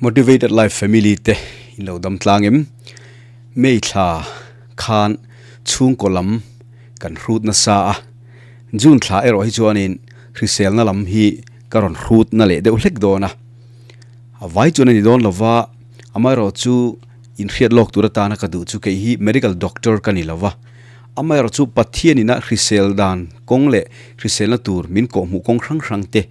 Motivated Life Family te in lo dam tlang em? May thla khan chhungkaw lam kan hrut nasa a, June thla erawh hi chuanin hriselna lam hi ka rawn hrut na leh deuh hlek dawn a. A vai chuan a ni dawn lova, amaherawh chu inhriat lawk tur atana ka duh chu kei hi medical doctor ka ni lova, amaherawh chu Pathianina hrisel dan kawng leh hriselna tur min kawhhmuh kawng hrang hrang te,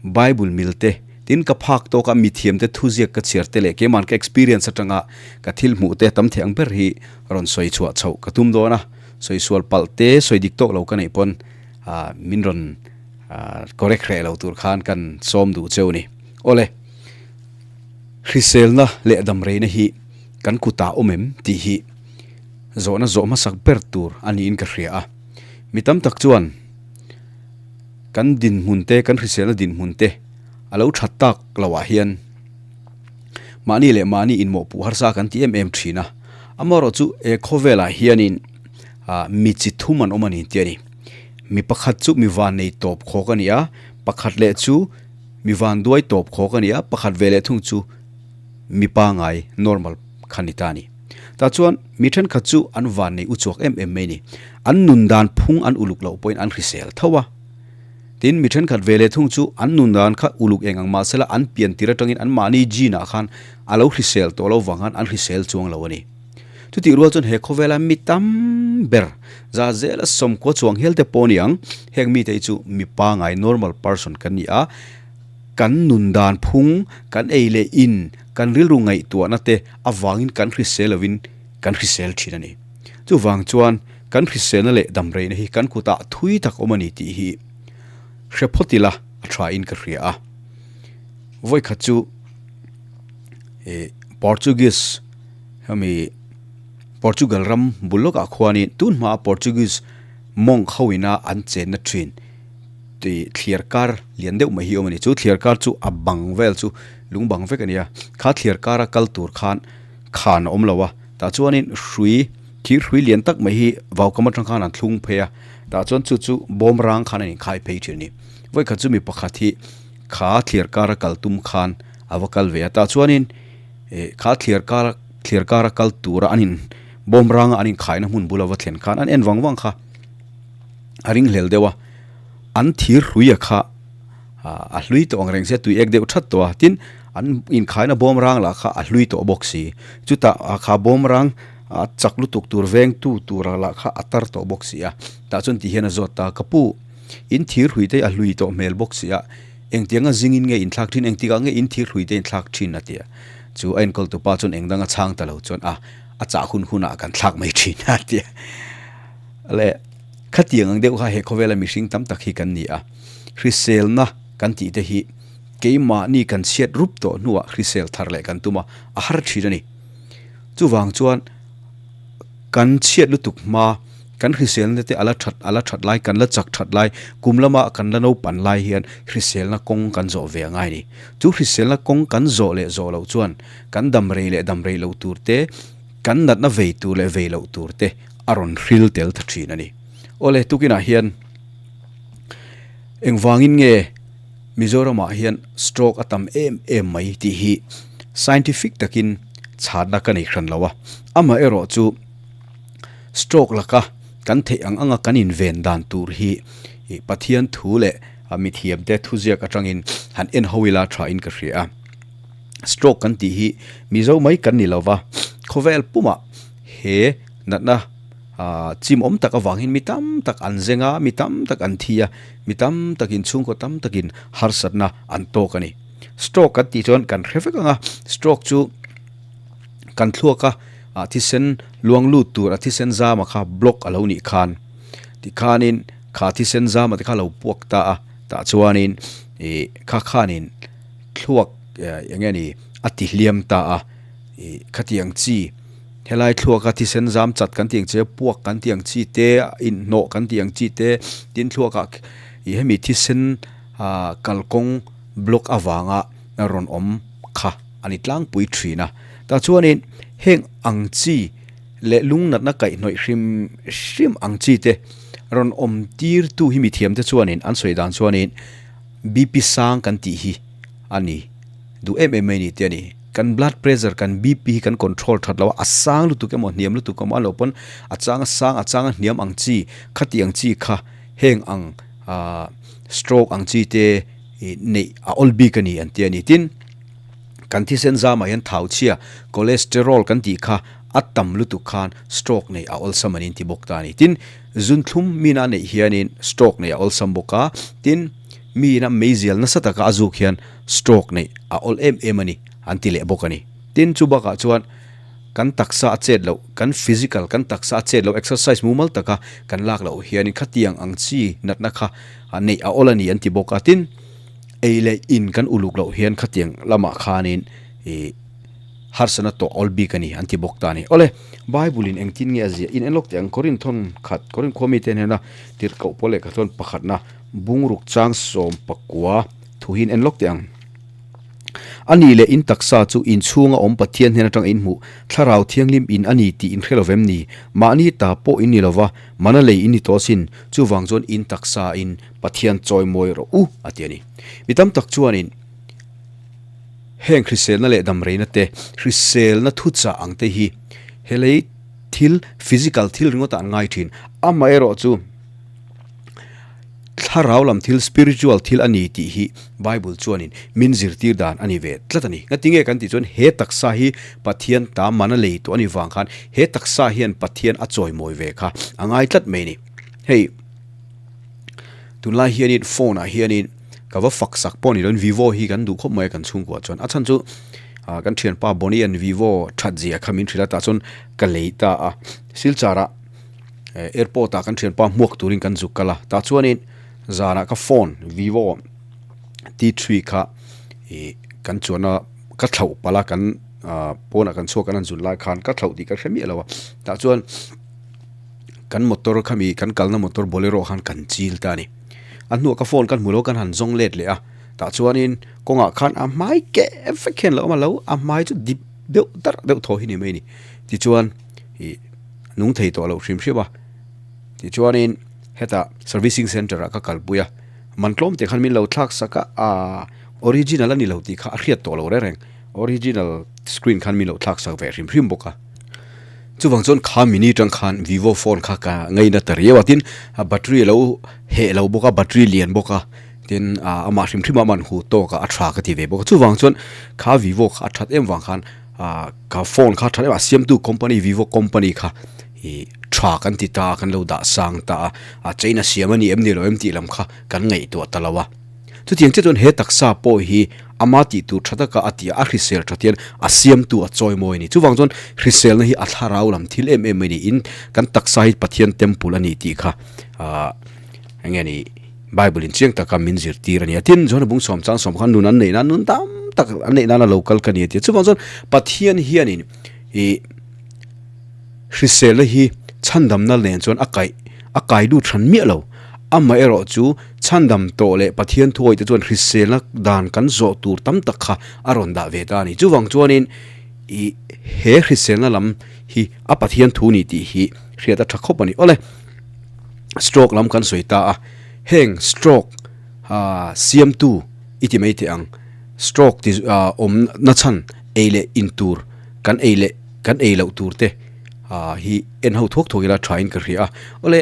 Bible mil te, tin ka phak tawka mithiam te thuziak ka chhiar te leh keiman ka experience atanga ka thil hmuh te tam thei ang ber hi rawn sawi chhuah chhoh ka tum dawn a, sawi sual palh te sawi dik tawk lo ka neih pawn min rawn correct hreh lo tur khan kan sawm duh cheu ni. Awle, hriselna leh damreina hi kan kutah awm em tih hi zawhna zawh hmasak ber tur a niin ka hria a, mi tam tak chuan, Kan dinhmun te, kan hriselna dinhmun te a lo that tak lo ah hian mahni leh mahni inmawhpuh harsa kan ti em em thin a. Amaherawhchu he khawvelah hianin mi chi thum an awm a ni tih a ni. Mi pakhat chu mi vannei tawp khawk a ni a, pakhat leh chu mi vanduai tawp khawk a ni a, pakhat ve leh thung chu mi pangai, normal, kha ni ta a ni. Tah chuan mi thenkhat chu an vannei u chhuak em em mai a ni. An nun dan phung an uluk loh pawhin an hrisel tho a. Tin, mi thenkhat ve leh thung chu an nun dan kha uluk eng ang mahsela an pian tir atangin an mahni gene ah khan a lo hrisel tawh lo vang khan an hrisel chuang lo a ni. Chutih rual chuan he khawvela mi tam ber za zela sawmkua chuang hial te pawh a ni ang, heng mite hi chu mi pangai, normal person, kan ni a, kan nun dan phung, kan ei leh in, kan rilru ngaihtuahna te avangin kan hrisel lovin kan hrisel thin a ni. Chuvang chuan kan hriselna leh damreina hi kan kutah thui tak awm a ni tih hi hre phawt ila a tha in ka hria a. Vawikhat chu Portuguese hemi Portugal ram bul lawkah khuanin tun hmaa Portuguese monk ho ina an chenna thin tih thliar kar lian deuh mai hi awm a ni. Chu thliar kar chu a bang vel chu lung bang vek a ni a, kha thliar kara kal tur khan khan a awm lo a, tah chuanin hrui thir hrui lian tak mai hi vaukam atang khan an thlung phei a, tah chuan chu chu bawm rang khan a inkhai phei thin a ni. Vawikhat chu mi pakhat hi kha thliar kara kal tum khan a va kal ve a, tah chuanin eh kha thliar kar thliar kara kal tura an in bawm ranga an inkhaina hmun bula va thlen khan an en vang vang kha a ring hlel deuh a, an thir hruia kha a hlui tawh ang reng sia tui ek deuh that tawh a, tin an inkhaina bawm rang lah kha a hlui tawh bawk si, chutah kha bawm rang a chak lutuk tur vengtu tura lah kha a tar tawh bawk si a, tah chuan ti hian a zawt ta, ka pu in thir hrui te a hlui tawh hmel bawk si a, engtianga zingin nge inthlak thin, engtikah nge in thir hrui te inthlak thin a ti a, chu a enkawl tupa chuan engdang a chhang ta lo chuan a a chah hun hunah kan thlak mai thin a ti a. Le khatiang ang deuh kha he khawvela mihring tam tak hi kan ni a, hriselna kan tih te hi keimahni kan chhiat rup tawh hnuah hrisel thar leh kan tum a, a har thin a ni. Chuvang chuan kan chhiat lutuk hma, kan hriselna te a la that a la that lai, kan la chak that lai, kum lama kan la naupan lai hian hriselna kawng kan zawh ve a ngai a ni. Chu hriselna kawng kan zawh leh zawh loh chuan kan dam rei leh dam rei loh tur te, kan natna vei tur leh vei loh tur te a rawn hril tel ta thin a ni. Awle, tukinah hian engvangin nge Mizoramah hian stroke a tam em em mai tih hi scientific takin chhatna ka nei hran lo a. Amaherawh chu stroke laka kan theih ang anga kan inven dan tur hi Pathian thu leh mithiamte thuziak atangin han en ho ila thain ka hria a. Stroke kan tih hi Mizo mai kan ni lova, khawvel pumah he natna chim awm tak avangin mi tam tak an zeng a, mi tam tak an thi a, mi tam takin chhungkaw tam takin harsatna an tawk a ni. Stroke kan tih chuan kan hre vek ang a, stroke chu kan thluaka thisen luang lut tur a thisen zama kha block a lo nih khan tikhanin kha thisen zama te kha a lo puak ta a, tah chuanin ih kha khanin thluak eng nge ni a ti hliam ta a ih khatiang chi helai thluaka thisen zam chat kan tih ang che puak kan tih ang chi te inhnawh kan tih ang chi te tin thluakah ih hemi thisen ah kalkawng block avanga rawn awm kha a ni tlangpui thin a tah chuanin heng ang chi leh lung natna kaihhnawih hrim hrim ang chi te rawn awm tir tu hi mithiam te chuanin an sawi dan chuanin. BP sang kan tih hi a ni. duh em em mai a ni tih a ni. Kan blood pressure, kan BP hi kan control that lo a, a sang lutuk emaw hniam lutuk emaw a lo pawn a chang a sang a chang a hniam ang chi khati ang chi kha heng ang ah stroke ang chi te ih neih a awl bik a ni an ti a ni. Tin, kan thisen zamah hian thau chhia cholesterol kan tih kha a tam lutuk khan stroke neih a awlsam an inti bawk ta a ni. Tin, zunthlum mina neih hianin stroke neih a awlsam bawk a, tin, miin a meizial nasa taka a zuk hian stroke neih a awl em em a ni an ti leh bawk a ni. Tin, chu bakah chuan kan taksa a chet loh, kan physical, kan taksa a chet loh, exercise mumal taka kan lak loh hianin khatiang ang chi natna kha neih a awl a ni an ti bawk a. Tin, ei leh in kan uluk loh hian khatiang lamah khanin ih harsatna tawh awl bik a ni an ti bawk ta a ni. Awle, Bible in engtin nge a ziah? In enlawk teh ang Korinthon khat, Korin khua mite hnena tirhkoh pawl lehkha chuan pakhatna bungruk chang 19 thu hi in enlawk teh ang. A nih leh in taksa chu inchhunga awm Pathian hnen atanga in hmuh Thlarau Thianghlim in a ni tih in hre lo vem ni? Mahni ta pawh in ni lo va, mana lei in ni tawh asin. Chuvang chuan in taksa in Pathian chawimawi rawh u a ti a ni. Mi tam tak chuanin heng hriselna leh damreina te, hriselna thuchah ang te hi helei thil, physical thil ringawtah an ngai thin. Amaherawh chu thlarau lam thil, spiritual thil a ni tih hi Bible chuanin min zirtir dan a ni ve tlat a ni. Ngatinge kan tih chuan he taksa hi Pathian ta mana lei tawh a ni vang khan he taksa hian Pathian a chawimawi ve kha a ngai tlat mai a ni. Hei. Tunlai hianin phone ah hianin ka va fak sak pawh ni loin vivo hi kan duh khawp mai a kan chhungkua chuan a chhan chu ah kan thianpa Bonnie an vivo that zia kha min hrilh a tah chuan ka lei ta a Silchar ah eh airport ah kan thianpa hmuak turin kan zuk kal a tah chuanin zanah ka phone vivo T three kha ih kan chuan a ka thlauh palh a kan ah pawnah kan chhuak kan han zun lai khan ka thlauh tih ka hre miah lo a tah chuan. Kan motor kha mi kan kalna motor bolero khan kan chil ta a ni. A hnuah ka phone kan hmu lo kan han zawng let leh a, tah chuanin kawngah khan a hmai keh vek hian lo awm a lo, a hmai chu dip deuh darh deuh thaw hi ni mai a ni. Tichuan ih nung thei tawh lo hrim hrim a, tichuanin hetah servicing centre ah ka kalpui a, man tlawm te khan min lo thlak sak a, aaa original a ni lo tih kha a hriat tawh lo reng reng, original screen khan min lo thlak sak ve hrim hrim bawk a. Chuvang chuan kha mini tang khan vivo phone kha ka ngaina ta riau a tin a battery alo heh lo bawk a battery lian bawk a tin ah amah hrim hrim a man huh tawk a a tha ka ti ve bawk a chuvang chuan kha vivo kha a that em vang khan ah ka phone kha a that em a siamtu company vivo company kha ih tha kan ti ta a kan lo dah sang ta a a china siam a ni em ni lo em tih lam kha kan ngaihtuah ta lo a. Chutiang chiah chuan he taksa pawh hi ama tih tur tha taka a tih a, a hrisel tha tian a siamtu a chawi mawi a ni. Chuvang chuan hriselna hi a thlarau lam thil em em mai niin kan taksa hi Pathian temple a ni tih kha aah eng nge ni Bible in chiang taka min zirtir a ni a. Tin, Johana bung sawm chang sawm khan nun an neih nan nun tam tak an neih nana lo kal ka ni a ti a. Chuvang chuan Pathian hianin ih Hriselna hi chhandamna nen chuan a kaih a kai lut hran miah lo. Amaherawh chu chhandam tawh leh Pathian thuawih te chuan hriselna dan kan zawh tur tam tak kha a rawn dah ve ta a ni. Chuvang chuanin ih he hriselna lam hi a Pathian thu ni tih hi hriat a tha khawp a ni. Awle, stroke lam kan sawi ta a, heng stroke ah siamtu i ti mai teh ang, stroke ti ah awm nachhan ei leh in tur kan ei leh kan ei loh tur te ah hi en ho thuak thuak ila tha in ka hria a awle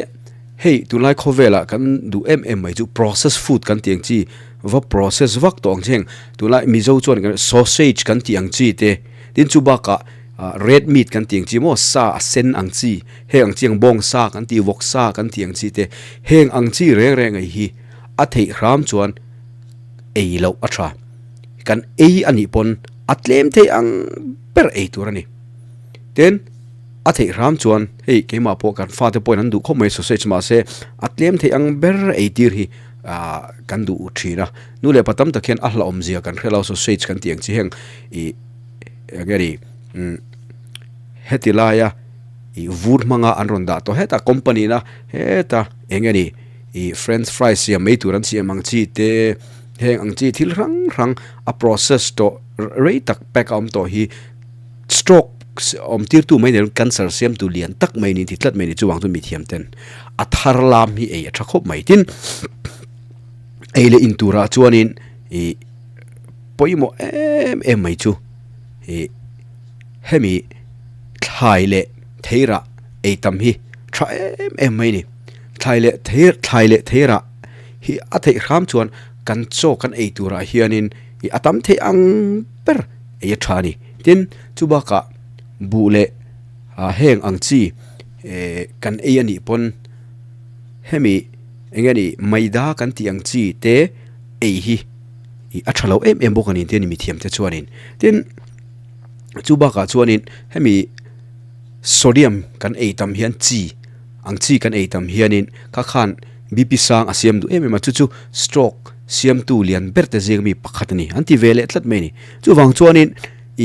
hei tunlai khawvelah kan duh em em mai chu process food kan tih ang chi va process vak tawh ang chi heng tunlai mizo chuan kan sausage kan tih ang chi te tin chu bakah ah red meat kan tih ang chi maw sa a sen ang chi heng ang chi ang bawng sa kan tih vawk sa kan tih ang chi te heng ang chi reng reng ei hi a theih hram chuan ei loh a tha kan ei a nih pawn a tlem thei ang ber ei tur a ni. Tin, a theih hram chuan hei keimah pawh kan fate pawhin an duh khawp mai sausage mahse a tlem theih ang ber ei tir hi ah kan duh thin a. Nu leh pa tam tak hian a hlauhawm zia kan hre lo sausage kan tih ang chi heng ih eng nge ni umm heti laia ih vur hmanga an rawn dah tawh hetah company na heta eng nge ni ih french fries siam mai tur an siam ang chi te heng ang chi thil hrang hrang a process tawh Rei tak pack a awm tawh hi stroke awm tirtu mai nen cancer siamtu lian tak mai niin ti tlat mai ni chuvang chu mithiam ten a thar lam hi ei a tha khawp mai tin ei leh in turah chuanin ih. pawimawh em em mai chu ih hemi thlai leh theirah ei tam hi tha em em mai a ni. Thlai leh thei thlai leh theirah hi a theih hram chuan kan chaw kan ei turah hianin ih a tam theih ang ber ei a tha a ni. Tin, chu bakah buh leh ah heng ang chi eh kan ei a nih pawn hemi eng nge ni maida kan tih ang chi te ei hi ih a tha lo em em bawk a ni tih a ni mithiam te chuanin. Tin, chu bakah chuanin hemi sodium kan ei tam hian chi ang chi kan ei tam hianin kha khan BP sang a siam duh em em a, chu chu stroke siamtu lian ber te zing ami pakhat a ni an ti ve leh tlat mai a ni. Chuvang chuanin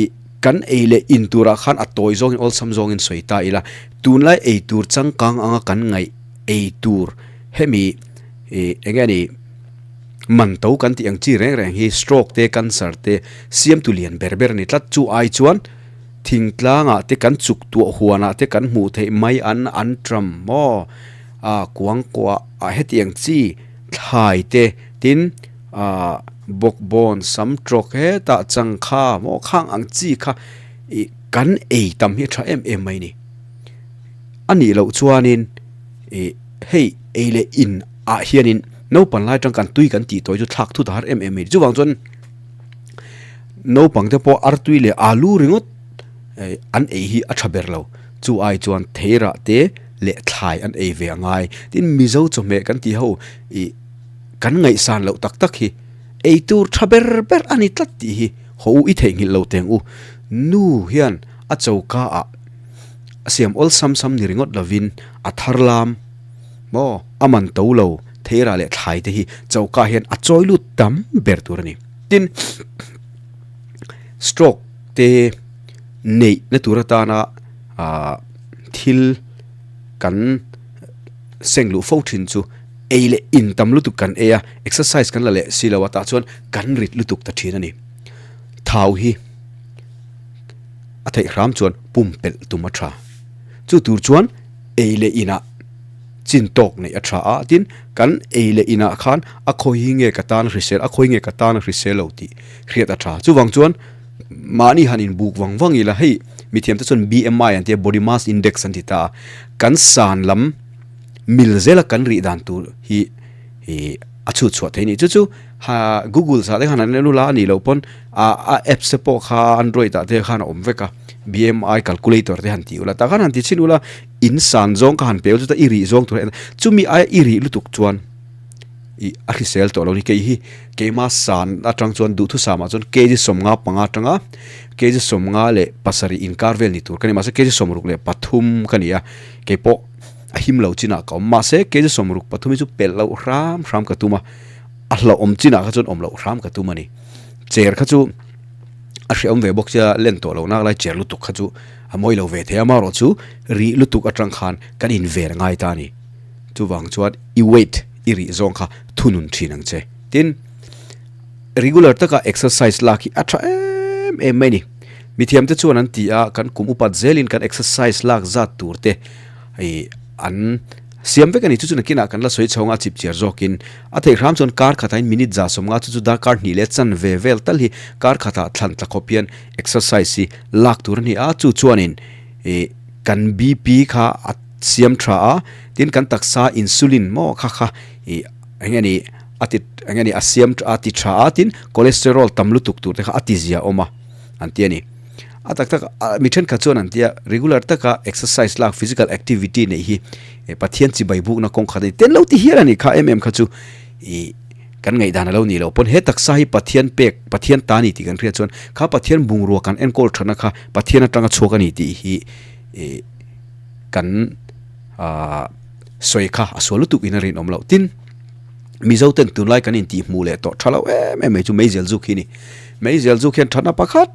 ih kan ei leh in turah khan a tawi zawngin awlsam zawngin sawi ta ila, tunlai ei tur changkang anga kan ngaih ei tur hemi ih eng nge ni man to kan tih ang chi reng reng hi stroke te cancer te siamtu lian ber ber a ni tlat. Chu ai chuan thingtlangah te kan chuk tuah huanah te kan hmuh theih mai an an tram maw ah kuangkuah ah hetiang chi thlai te tin ah bawkbawn sam trawk hetah changkha maw khang ang chi kha ih kan ei tam hi a tha em em mai a ni. A nih loh chuanin ih hei ei leh in ah hianin naupang lai atang kan tui kan tih tawh hi chu thlak thut a har em em mai a ni. Chuvang chuan naupang te pawh artui leh alu ringawt an ei hi a tha ber lo. Chu ai chuan theirah te leh thlai an ei ve a ngai. Tin Mizo chawhmeh kan tih ho ih kan ngaihsan loh tak tak hi ei tur tha ber ber a ni tlat tih hi haw u i theihnghilh lo teng u. Nu hian a choka ah a siam awlsam sam ni ringawt lovin a thar lam maw a man to lo theirah leh thlai te hi choka hian a chawi lut tam ber tur a ni. Tin stroke te neih na tur atana ah thil kan seng luh fo thin chu ei leh in tam lutuk kan ei a, exercise kan la leh si lo a tah chuan kan rit lutuk ta thin a ni. Thau hi a theih hram chuan pumpelh tum a tha. Chu tur chuan ei leh inah chin tawk neih a tha a, tin kan ei leh inah khan a khawi hi nge ka tan hrisel a khawi nge ka tan hrisel lo tih hriat a tha. Chuvang chuan mahni han inbuk vang vang ila hei mithiam te chuan BMI an tia body mass index an ti ta a, kan san lam mil zela kan rih dan tur hi ih a chhut chhuah thei a ni. Chu chu ha google ah te khan an en ula a nih loh pawn ah a apps te pawh kha android ah te khan a awm vek a BMI calculator te han tih ula tah khan han ti chhin ula in san zawng kha han pe ula chutah i rih zawng tur a en a chumi aia i rih lutuk chuan ih a hrisel tawh lo a ni kei hi keima san atang chuan duhthusam ah chuan kg 55 atanga kg 57 inkar vel ni tur ka ni mahse kg 63 ka ni a keipawh a him lo chinah ka awm mahse kg 63 hi chu pelh loh hram hram ka tum a a hlauhawm chinah kha chuan awm loh hram ka tum a ni chair kha chu a hrehawm ve bawk sia len tawh loh nak lai chair lutuk kha chu a mawi lo ve thei a amaherawh chu rih lutuk atang khan kan inven a ngai ta a ni chuvang chuan i weight i rih zawng kha thunun thin ang che tin regular taka exercise lak hi a tha em em mai a ni mithiam te chuan an ti a kan kum upat zelin kan exercise lak zat tur te hei an siam vek a ni chu chu nakinah kan la sawi chho anga a chip chiar zawkin a theih hram chuan kar khatah in minute za 50 chu chu darkar hnih leh chan ve vel tal hi kar khatah thlan tla khawp hian exercise hi lak tur a ni a chu chuanin ih kan BP kha a siam tha a tin kan taksa insulin maw kha kha ih eng nge ni a ti eng nge ni a siam a ti tha a tin cholesterol tam lutuk tur te kha a ti zia awm a an ti a ni. A tak tak a mi thenkhat chuan an tia regular taka exercise lak physical activity neih hi Pathian chibai bukna kawng khat a ni. Ten lo ti hial a ni kha em em kha chu ih kan ngaihdan a lo nih loh pawn he taksa hi Pathian pek Pathian ta a ni tih kan hriat chuan kha Pathian bungrua kan enkawl thatna kha Pathian atanga chhuak a ni tih hi ih kan ah sawi kha a sual lutuk in a rinawm loh. Tin Mizo ten tunlai kan intihhmuh leh tawh tha lo em em mai chu meizel zuk hi a ni. Meizel zuk hian thatna pakhat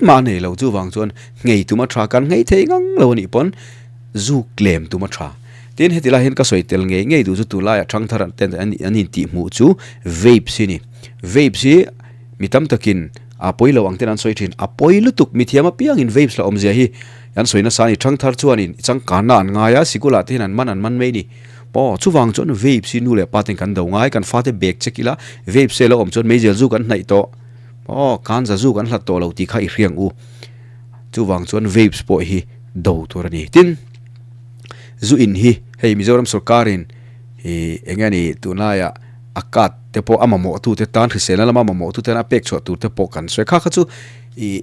mah a nei lo chuvang chuan nghei tum a tha kan nghei thei ngang lo a nih pawn zuk lem tum a tha. Tin heti lai hian ka sawi tel ngei ngei duh chu tunlaiah thangthar an ten an intihhmuh chu vapes hi a ni. Vapes hi mi tam takin a pawi lo ang ten an sawi thin. A pawi lutuk mithiam apiangin vapes la awmzia hi an sawi nasa a ni. Thangthar chuanin changkanna an ngai a sikul ah te hian an man an man mai a ni. Aw chuvang chuan vapes hi nu leh pa ten kan do ngai kan fate bag check ila vapes se lo awm chuan meizel zu kan hnaih tawh. Aw, ganja zu kan hlat tawh lo tih kha i hria ang u. Chuvang chuan vapes pawh hi do tur a ni. Tin, zu in hi hei Mizoram sorkarin ih eng nge ni tunlaiah a card te pawh a mamawh tute tan hriselna lama mamawh tute tan a pek chhuah tur te pawh kan sawi. Kha kha chu ih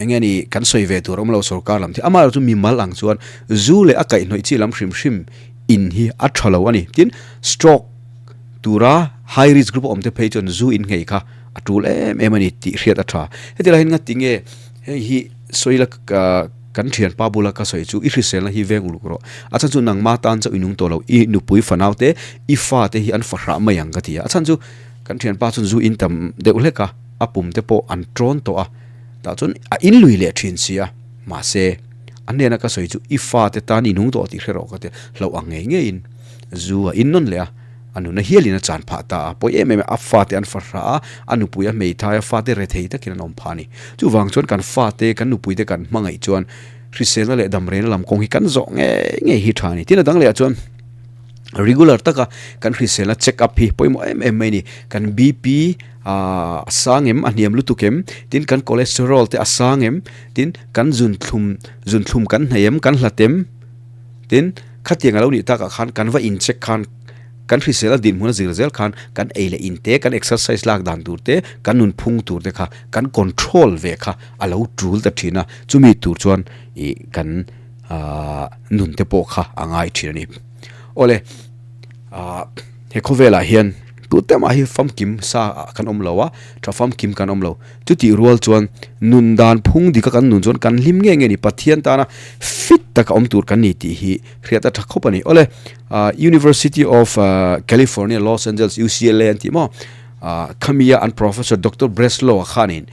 eng nge ni kan sawi ve tur a awm lo sorkar lam thil. Amaherawhchu chu mimal ang chuan zu leh a kaihhnawih chi lam hrim hrim in hi a tha lo a ni. Tin, stroke tura high risk group a awm te phei chuan zu in nghei kha a tul em em a ni tih hriat a tha. Heti lai hian nga tinge hei hi sawi la kan thianpa bula ka sawi chu i hriselna hi veng uluk rawh. A chhan chu nangma tan chauh i nung tawh lo, i nupui fanau te, i fa te hi an fahrah mai ang ka ti a. A chhan chu kan thianpa chuan zu in tam deuh hlek a, a pum te pawh an tawn tawh a, tah chuan a in lui leh thin si a. Mahse, a hnena ka sawi chu i fa te tan i nung tawh tih hre rawh ka ti a, hlauh ang ngei ngeiin zu a in nawn leh a. A nuna hialin a chan phah ta a, pawi em em a, a fate an fahrah a, a nupui a hmeithai a, fate rethei takin an awm phah a ni. Chuvang chuan kan fate, kan nupuite kan hmangaih chuan hriselna leh damrehna lam kawng hi kan zawh ngei ngei hi tha a ni. Tin a dang lehah chuan regular taka kan hriselna check up hi pawimawh em em mai a ni. Kan BP a sang em, a hniam lutuk em, tin kan cholesterol te a sang em, tin kan zunthlum, zunthlum kan hnaih em, kan hlat em, Tin, khatiang a lo nih takah khan kan va incheck khan kan hrisel a dinhmun a zir zel khan kan ei leh in te, kan exercise lak dan tur te, kan nunphung tur te kha kan control ve kha a lo tul ta thin a, chumi tur chuan ih kan ahh nun te pawh kha a ngai thin a ni. Awle, ahh he khawvelah hian tute mah hi famkim sa ah kan awm lo a, tha famkim kan awm lo. Chutih rual chuan nun dan phung dika kan nun chuan kan hlim nge nge ni, Pathian tana fit taka awm tur kan ni tih hi hriat a tha khawp a ni. Awle, University of California, Los Angeles, UCLA an tih maw? Khamia an professor Doctor Breslow-a khanin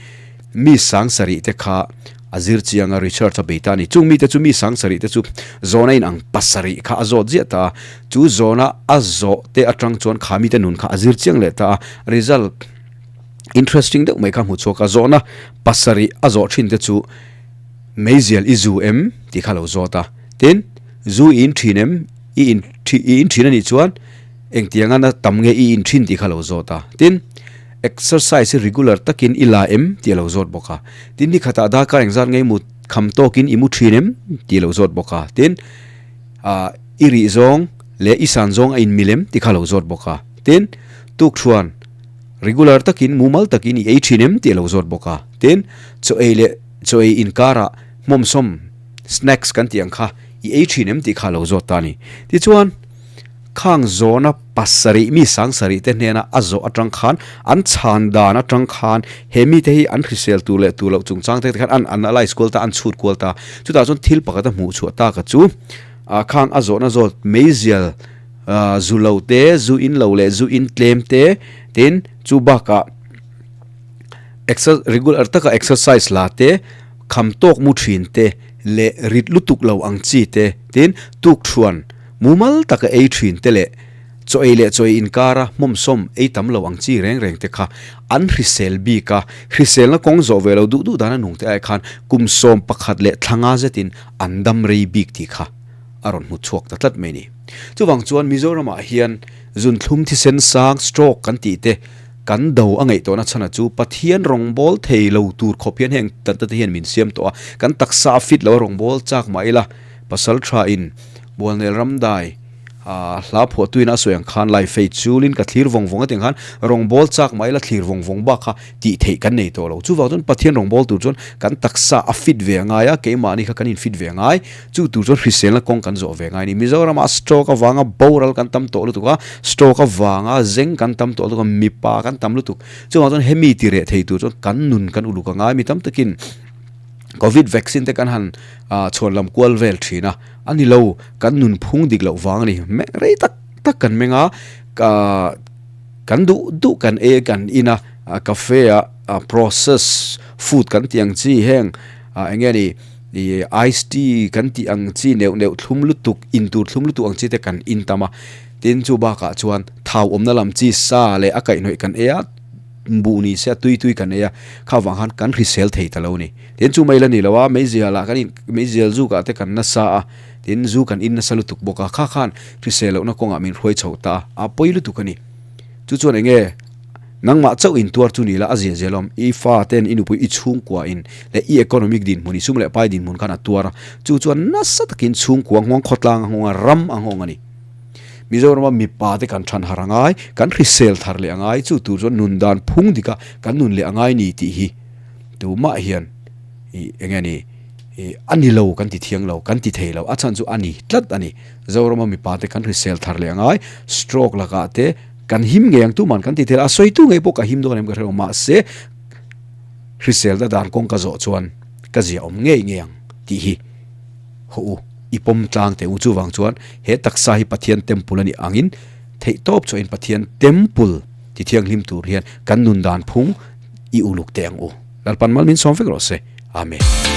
mi sang sarih te kha a zir chiang a, research a bei ta a ni. Chung mite chu mi sang sarih te chu zawhna inang pasarih kha a zawt ziah ta a, chu zawhna a zawh te atang chuan kha mite nun kha a zir chiang leh ta a, result Interesting deuh mai kha hmu chhuak a, zawhna pasarih a zawh thin te chu meizial i zu em tih kha lo zawt a, tin zu i in thin em i in i in thin a nih chuan engtianga na tam nge i in thin tih kha lo zawt a, tin exercise hi regular takin i la em tih a lo zawt bawk a, tin ni khatah darkar engzat nge i mut kham tawkin i mu thin em tih a lo zawt bawk a, tin ah i rih zawng leh i san zawng a inmil em tih kha a lo zawt bawk a, tin tukthuan. Regular takin mumal takin i ei thin em tih a lo zawt bawk a. Tin, chaw ei leh chaw ei inkarah hmawmsawm, snacks, kan tih ang kha i ei thin em tih kha a lo zawt ta a ni. Tichuan, khang zawhna pasarih mi sangsarih te hnena a zawh atang khan an chhan dan atang khan he mite hi an hrisel tur leh tur loh chungchang te khan an analyse kual ta, an chhut kual ta. Chutah chuan thil pakhat a hmuh chhuah tak a chu khang a zawhna zawt meizial, Zu lo te, zu in lo leh zu in tlem te, tin chu bakah regular taka exercise la te, kham tawk mu thin te leh rit lutuk lo ang chi te, tin tukthuan mumal taka ei thin te leh chaw ei leh chaw ei inkara hmawmsawm ei tam lo ang chi reng reng te kha an hrisel bik a, hriselna kawng zawh ve lo duh duh dana nung te ai khan kum 11 leh thla nga zetin an dam rei bik tih kha. a rawn hmu chhuak ta tlat mai a ni. Chuvang chuan Mizoramah hian zunthlum thisen sang, stroke, kan tih te kan do a ngaih tawhna chhana chu Pathian rawngbâwl thei lo tur khawp hian heng tante te hian min siam tawh a, kan taksa a fit lo a rawngbâwl chak mah ila pasal thain Bualnel Ramdai hla phuahtuin a sawi ang khan Laifei chulin ka thlir vawng vawng a tih ang khan rawngbâwl chak mah ila thlir vawng vawng bak kha tih theih kan nei tawh lo. Chuvang chuan Pathian rawngbâwl tur chuan kan taksa a fit ve a ngai a, keimahni kha kan infit ve a ngai. Chu tur chuan hriselna kawng kan zawh ve ngai a ni. Mizoramah stroke avanga boral kan tam tawh lutuk a, stroke avanga zeng kan tam tawh lutuk a, mipa kan tam lutuk. Chuvang chuan hemi ti reh thei tur chuan kan nun kan uluk a ngai. Mi tam takin Covid vaccine te kan han chhuan lam kual vel thin a, a ni lo, kan nun phung dik loh vang a ni. Meng rei tak tak kan meng a, kan duh duh kan ei kan in a, cafe ah process food kan tih ang chi heng eng nge ni, Ih ice tea kan tih ang chi neuh neuh thlum lutuk, in tur thlum lutuk ang chi te kan in tam a. Tin chu bakah chuan thau awmna lam chi sa leh a kaihhnawih kan ei a, buh ni se a tui tui kan ei a, kha vang khan kan hrisel thei ta lo a ni. Tin chu mai la ni lo a, meizial ah kan in meizial zuk ah te kan nasa a, tin zu kan in nasa lutuk bawk a, kha khan hrisel lohna kawngah min hruai chho ta a, a pawi lutuk a ni. Chu chuan eng nge? Nangmah chauh in tuar chu ni la a zia zel awm. I fa ten i nupui i chhungkua in leh i economic dinhmun i sum leh pai dinhmun khan a tuar a. Chu chuan nasa takin chhungkua nghawng khawtlang a nghawng a, ram a nghawng a ni. Mizorama mipa te kan than har a ngai, kan hrisel thar leh a ngai, chu tur chuan nun dan phung dika kan nun leh a ngai ni tih hi tumah hian ih eng nge ni ih a ni lo kan ti thiang lo, kan ti thei lo, a chhan chu a ni tlat a ni. Zorama mipa te kan hrisel thar leh a ngai, stroke lakah te kan him ngei ang tuman kan ti thei lo, a sawitu ngei pawh ka him dawn em ka hre lo, mahse hrisel na dan kawng ka zawh chuan ka zia awm ngei ngei ang tih hi haw u. I pawm tlang teh u. Chuvang chuan he taksa hi Pathian temple a nih angin theih tawp chhuahin Pathian temple ti thianghlim tur hian kan nun dan phung i uluk teh ang u. Lalpan mal min sawm vek rawh se. Amen.